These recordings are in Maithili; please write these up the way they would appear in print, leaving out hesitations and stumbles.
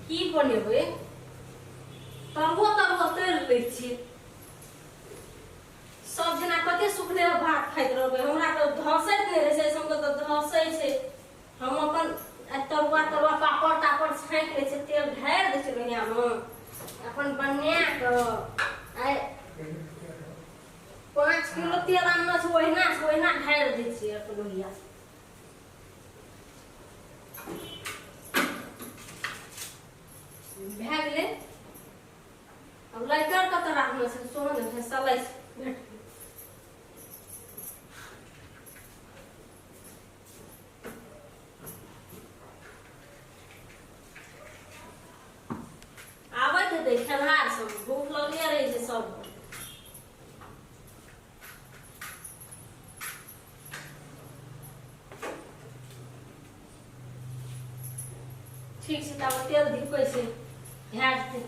की बनेबै? तरुआ तरुआ तरि लै छियै। सब दिना कते सुखले भात खाइत रहबै, हमरा तऽ धसैत नहि रहै छै, सबके तऽ धसै छै। हम अपन तरुआ तरुआ पापड़ तापड़ छाँकि लै छियै, तेल ढारि दै छियै लोहियामे, अपन बना कऽ। आइ 5 किलो तेल आनने छै, ओहिना छै ओहिना ढारि दै छियै अपन लोहिया। भए गेलै। आब लाइटर कतऽ राखने छै? सोहन छै सलाइ भेट गेल। आबैत हेतै खेनहार सब, भूख लगले रहै छै सबके। ठीक छै, तब तेल धिपै छै, भए जेतै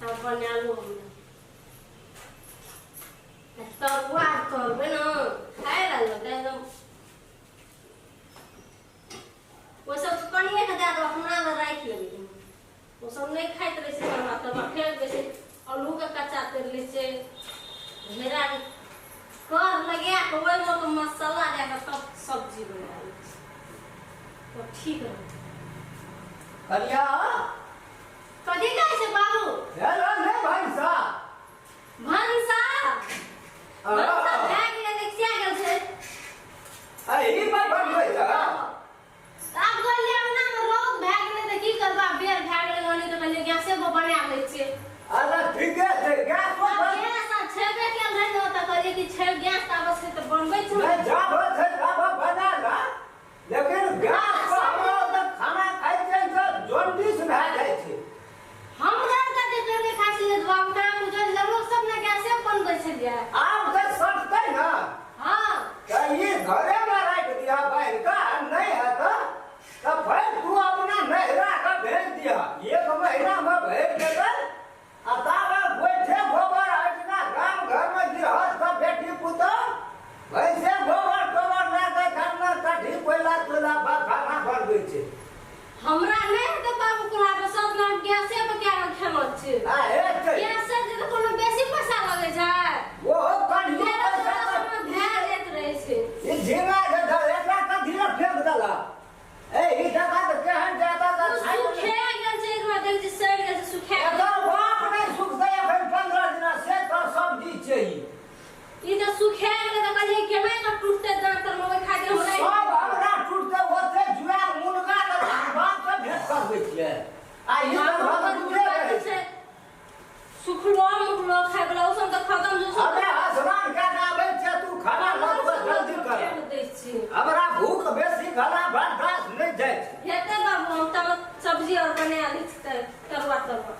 तब बनालो। हमरा तरुआ तरबै ने खाय लए लगतै एकदम। ओहि सब कनिएके दए देबै, अपना लए राखि लेबै। ओ सब नहि खाइत रहै छै तरुआ तरुआ, फेंक दै छै। आलूके कच्चा तरि लै छै, घेराके कर लगा कऽ ओहिमे के मसाला दए कऽ तब सब्जी बना लै छै, तब ठीक रहतै। कनिया। कथी कहै छै बाबू? हेलो, नहि भैंसा। भनसा भनसा भए गेलै, देखिया गेल छै। एहि पर बनबै छ? आब कहलियै अंगनामे रौद भए गेलै तऽ की करबै, आब बेर भए गेलै ओनी, तऽ कहलियै गैसे पर बना लै छियै। अच्छा, ठीके छै, गैस पर आब गैस आब छेबे केल रहै ने, तऽ कहलियै कि छै गैस तऽ आबै छै तऽ बनबै छी। नहि, जाब छै ताब बना ला, लेकिन गैस पर हमरा ओतऽ खाना खाइ छियै तऽ जॉन्डिस भए जाइ छै। हमरा आरके जे पहिले खाइ छलियै तऽ बाबू काम बुझल लोक सब ने गैसे पर बनबै छलियै। आब तऽ सटतै ने। हँ। तऽ ई घरेमे राखि दिअ बान्हि कऽ, आ नहि हेतऽ तऽ फेर तू अपना नैहरा कऽ भेज दिअ। एक महीनामे भरि देबै, आ ताबे गोइठे गोबर एहिठिना गाम घरमे गृहस्थ बेटी पुतहु भैंसे गोबर तोबर लए कऽ घरमे कढ़ी कोयला तोयला पर खाना बनबै छै। हमरा नहि हेतै बाबू कुल्हा पर, सब दिन हम गैसे पर कए कऽ खेलऽ छियै। आ हेतै। गैसे जे तऽ कोनो बेसी पैसा लगै छै? ओहो कढ़ियो तेरह पैसा चौदह सौ मे भए जाइत रहै छै। ई झिंगा जे धर एकरा कथिये फेंक देलक? ए, ई देखा तऽ केहन जादा ओ सुखा गेल छै, एकरा देख जे सड़ि गेल छै, सुखा गेल। एकर बाप नहि सुखतै एखन 15 दिना से तऽ सब्जी छै ई। ई तऽ सुखा गेलै तऽ कहलियै केना कऽ टूटतै दाँत तर मे, ओहि खातिर हम राखि सब हमरा टूटतै ओते जुआयल मुनगा तऽ बाप से भेंट करबै छियै, आ ई तऽ बाबू घर दूरे रहै छै। सुखलो मुखलो खाय बला ओ सब तऽ खतम जो। अबे स्नान कए कऽ आबै छियै, तू खाना लगबै, जल्दी कर। दै छी। हमरा भूख बेसी खाना बर्दाश्त नहि जाइ छै। हेतै बाबू, हम तब सब्जी और बना लै छी तऽ तरुआ तरुआ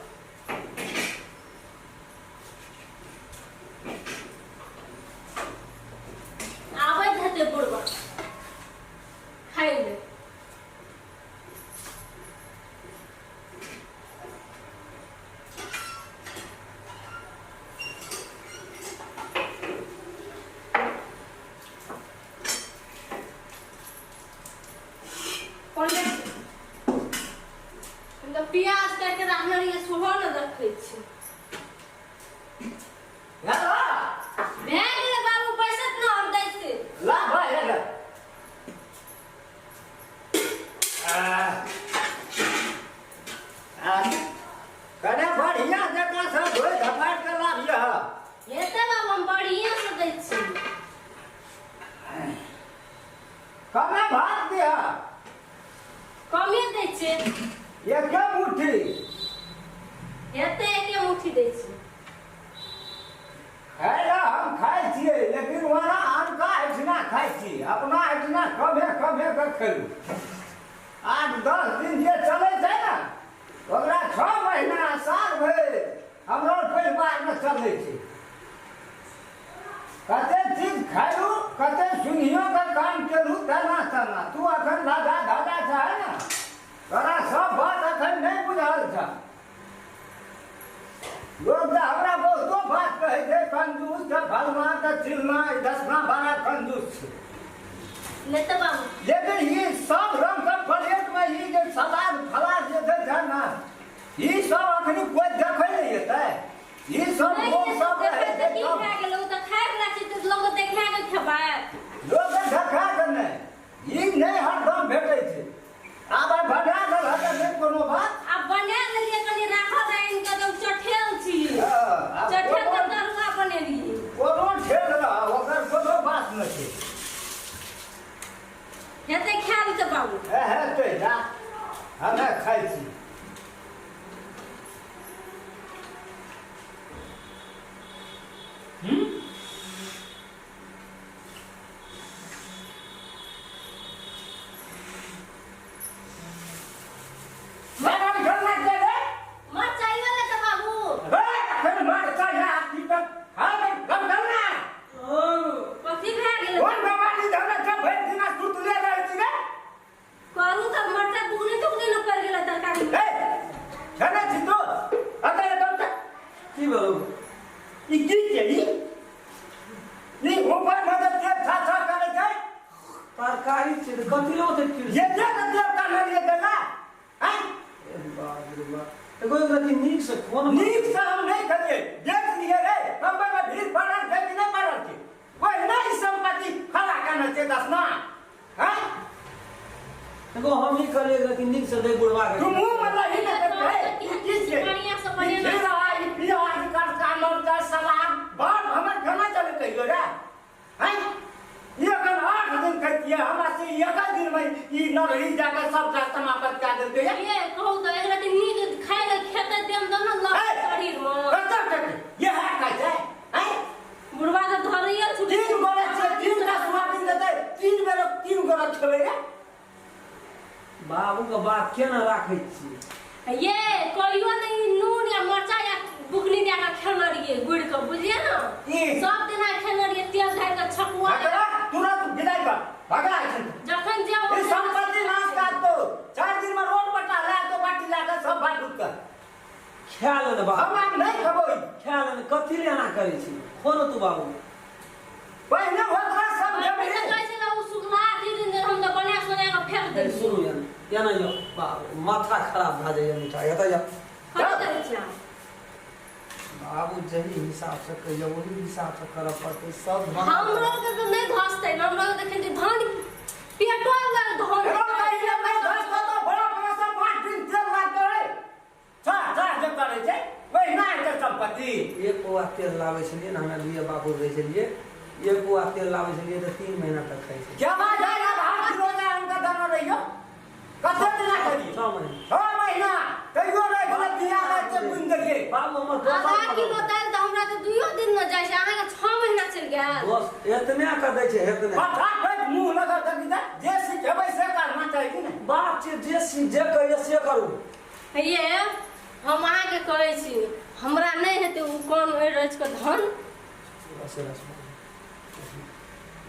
आबैत हेतै बुढ़बा खाइ ले। पहिले हम तऽ प्याज काटि कऽ राखने रहियै, सेहो ने देखै छी। हेलो। भए गेलै बाबू, बैसत ने, हम दै छी। ला भाइ, हेलो। कने बढ़िया जकाँ सब धोइ धपाटि कऽ लाबियह। हेतै बाबू, हम बढ़िआँ से दै छी। कमे भात दिह। कमे दै छियै। एके मुट्ठी। हेतै, एके मुट्ठी दै छी। खाय लए हम खाइ छियै, लेकिन ओना अनका एहिठिना खाइ छी, अपना एहिठिना कमे कमे कऽ खेलू। 8-10 दिन जे चलै छै ने, ओकरा 6 महीना साल भरि हमरो परिवारमे चलै छै। कते चीज खायलू, कते सुनियो के काम केलू, तेना तेना तू अखन धाधा धाधा छै ने, तोरा सब बात अखन नहि बुझल छ। लोक तऽ हमरा बहुतो बात कहै छै, कंजूस छै फलना तऽ चिलना, ई दसना बड़ा कंजूस छै। नहि तऽ बाबू। लेकिन ई सब रंग के प्लेट में ई जे सलाद फलाद जे दै छै ने, ई सब अखनी कोइ देखै नहि एतै। ई सब नहि लोग जे सब रहै देखै छै तऽ की सब भए गेलै? ओ तऽ खायवला चीज तऽ लोक देखा कऽ खेबै। लोक देखा कऽ नहि, ई नहि हरदम भेटै छै। आब आइ बना देल हतै नहि कोनो बात। आब बना लेलियै कनि राखल आनि कऽ तऽ चठेल छी। हँ, आब चठेल के कोनो तरुआ बनेलियै। कोनो ठेल रह ओकर कोनो बात नहि छै। हेतै खा लेतै बाबू। हे हेतै जा, हमे खाइ छी। मैडम घर ना दे दे। मरचाइ वाला तऽ बाबू। हे फिर मार चाहिए आपकी पर। हाँ गम गम ना। कथी भए गेलै? कोन भगवानी धरे छ भरि दिना सुतले रहै छी रे? करू तऽ मरचाइ बुकनी तुकनी ने पड़ि गेलै तरकारी हे खेने छी तू अतः एकदम से की भेलौ? ई की छै ई? ई ऊपर में जे तेल छा छा करै छै। तरकारी छै तऽ कथी लए ओते खीर? ये जे ने तेल काढ़ल ये देला आँय? ए बाप रे बाप, एगो एक रति नीक से खोन। नीक से हम नहि खेलियै, देख लियै रे बम्बई में भीड़ पड़ल छै कि नहि पड़ल छै? ओहिना ई संपत्ति खड़ा करने छै दसना। आँय? एगो हम ही कहलियै एक रति नीक से दे बुढ़वा के। तू मुंह मतलब ही नहि देखै ई की छै? बढ़िआँ से ई बनेना। खीरा, ई प्याज कड़का मरचा सलाद बाप हमर खाना चले कहियो रे। आँय? ई एखन 8 दिन खैतियै हमरा से एक दिन में ई नरही जाके सबटा समाप्त कए देलकै। ये कहू तऽ एक रति नीक खाय लए खेतै देम तब ने हे! लगतै शरीरमे। कतऽ खेतै? इएह खाइ छै? आँय? बुढ़वा तऽ धरैये छुटि। 3 गोरे छियै, 3टा सोयाबीन देतै, 3 बेर 3 गोरे खेबै रे। बाबू के बात केना राखै छियै? ये कहियो नहि नून या मरचाइ या बुकनी दए कऽ खेने रहियै गुड़ि कऽ, बुझलियै ने? ई। सब दिना खेने रहियै तेल ढारि कऽ छकुआ। भगरा तुरंत विदाई कर भगा एखन। जखन जे ई संपत्ति नाश कर दो। 4 दिन में रोड पर टहला तो बाटी ला के सब बात उठ कर। खा ले ने बाबू। हम आब नहि खेबो ई। खा ले ने, कथी ले एना करै छी? खो ने तू बाबू। पहिने ओकरा सब पहिने जमीन कहै छलै ओ सुखला दिन दिन हम तऽ बना सोना कऽ फेंक ए, देलियै। सुनू याना याना यौ बाबू माथा खराब भए जाइए मिठाई एतऽ यौ। कथी करै छी अहाँ? बाबू जही हिसाब से कहियो ओही हिसाब से करऽ पड़तै सब बना। हमरो के तऽ नहि धसतै ने, हमरो के देखै छी धान पेटो लग धान। एगो कहिने नहि धसतो तो बड़ा बड़ा सब 5 दिन तेल लागतो रे। छा छा जे करै छै ओहिना हेतै संपत्ति। एक पौआ तेल लाबै छलियै ने हमरा दुइये बाबू रहै छलियै, एक पौआ तेल लाबै छलियै तऽ 3 महीना तक खाइ छलियै। केना जाय आब 8 किलो लए हुनका दाना रहियो कते दिना खेलियै? 6 महीना। 6 महीना तैयो रहि गेलै बिया राति बुनि देलियै। बाबू हमर दोसर आधा किलो दालि तऽ हमरा तऽ 2 दिन ने जाइ छै, अहाँके 6 महीना चलि गेल। दोस्त एतने के दै छै एतने। फटाफट मुँह लगल तऽ की जे सिखेबै से करना चाही कि नहि? बाप छै जे जे कहिए से करू। ये हम अहाँके कहै छी हमरा नहि हेतै ओ कोन ओहि रचि कऽ धन। रसे रस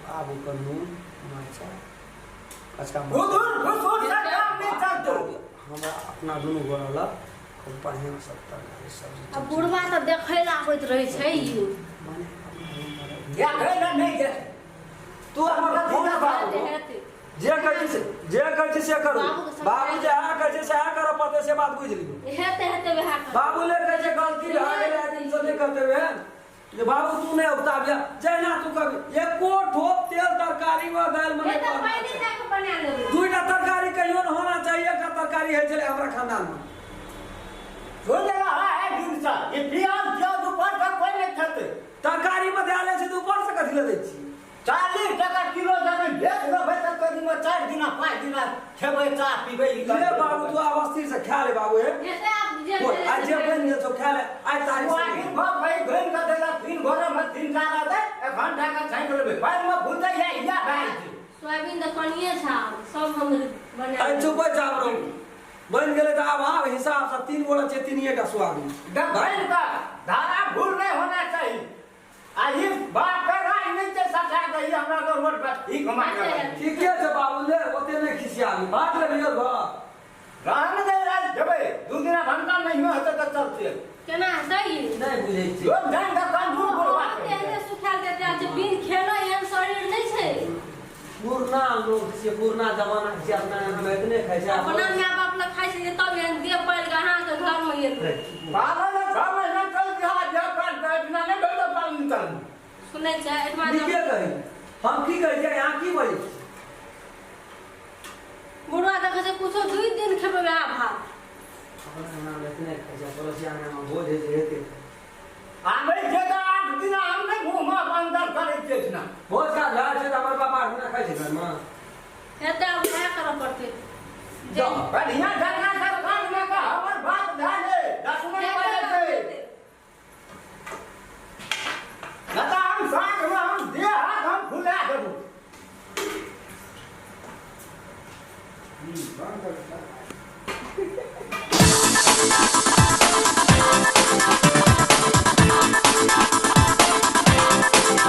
बाबू के नून मरचाइ कचका हुजूर हुजूर से काम नहि चलतौ। हमरा अपना दुनू गोरा लग खूब बढ़िआँ सब तरकारी सब्जी। आ बुढ़वा तऽ देखै लए आबैत रहै छै ई। माने अपना रूम मे रहै। देखै लए नहि गेल। तू हमर फोन बाबू हेतै। जे कहै छी जे कहै छी से करू। बाबूके समझाय बाबू जे अहाँ कहै छै सएह करऽ पड़तै से बात बुझि लियौ। हेतै हेतै वएह करतै। बाबू ले कहै छै गलती भए गेलै आदमी से नहि करतै वएह जे बाबू तू नहि उगताबिया जहिना तू कभी एको ठोप तेल तरकारी में दालि में नहि हेतै पड़ना पानि छै। दए कऽ बना लेबै। 2टा तरकारी कहियो ने होना चाहिए, एकटा तरकारी होइ छलै हमरा खानदान में। सुन लेला है दिन से ई प्याज प्याज ऊपर से कोइ नहि खेतै। तरकारी में दए लै छै तऽ ऊपर से कथी लए दै छी? 40 टका किलो जखन बेच लेबै तऽ करीब 4 दिना 5 दिना खेबै चाह पीबै ई ले करबै। बाबू तू आब अस्थिर से खा ले बाबू हे। हेतै आब जे बोल, आइ जे बनि गेल छौ खा ले आइ तारीख से सोयाबीन भऽ भाइ घुमि कऽ देलक 3 गोरे में 3 टा रहतै एक घंटा के छाँकि लेबै पानिमे भुजै या इएह भए जाइ छै। सोयाबीन तऽ कनिये छै आब सब हम बना आइ चुपै चाप रहू बनि गेलै तऽ आब आब हिसाब से 3 गोरा छै 3टा सोयाबीन। घुमि कऽ धारा भूल नहि होना चाही। आ ई बाप के राज नहि छै सटा के ई हमरा के रोड पर ई घुमा के ठीके छै बाबू ले ओते नहि खिसियाबी भात लेलियो घर रहन दे राज जेबै 2 दिना घंटा नहियो हेतै तऽ चलतै। केना हेतै ई? नहि बुझै छी। लोक जानि कऽ कंजूर बुढ़वा बहुत एहने सुखायल देते जे बिन खेलो एहन शरीर नहि छै। पुरना लोग छियै, पुरना जमाना के छियै, अपना हम एतने खाइ छै। अपना माय बाप लग खाइ छै तब एहन देह पालि कऽ अहाँके घरमे पालन 6 महीना चल दिहा जे पर बिना नहि भेल तऽ पालन चल। सुनै छै एहिठमा नीके कही हम की कहै छियै अहाँ की बजै छी? बुढ़वा देखै छै कुछो 2 दिन खेबै वएह भात। अपना अंगनामे एतने खाइ छै पड़ोसिया अंगनामे भोज होइ छै हेतै। आबै छै तऽ 8 दिन हम नहि मुँहमे अन्दर करै छियै एहिठिना। भोज खा भए छै तऽ हमर बापा नहि खाइ छै घरमे। हेतै आब वएह करऽ पड़तै। बढ़िआँ जकाँ।